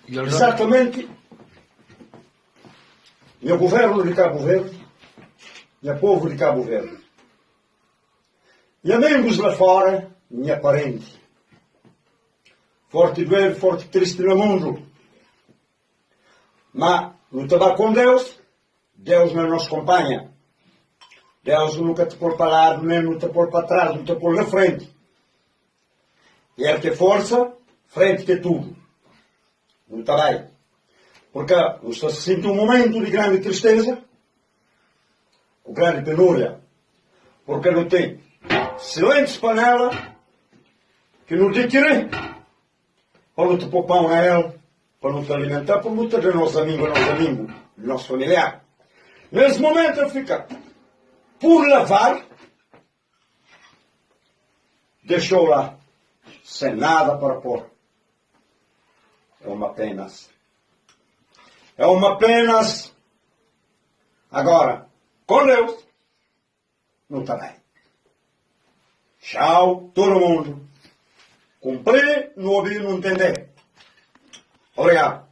Exatamente, nha governo di Cabo Verde, nha povo di Cabo Verde, nha amigos la fora, nha parente. Forte duedu, forte triste na mundo. Ma nu ta ba com Deus, Deus na nos companha. Deus nunca te pôr pa lado, nem nu ta pôr pa trás, nu ta pôr na frente. El ke forsa, frente ke tudu. Nu ta bai. Porque nu sta sinti un momento di grandi tristeza ku grandi penuria. Porque nu ten excelentes panela ki nu dikiri pa nu ta pô pão na el, pa nu ta alimenta, pa nu ta da nos amigu, nos amigu, nos familiar. Nes momento el fika por lavar. Deixou lá, sem nada para pôr. É uma pena. É uma pena. Agora, com Deus, não está bem. Tchau, todo mundo. Cumprir, não ouvir, não entender. Obrigado.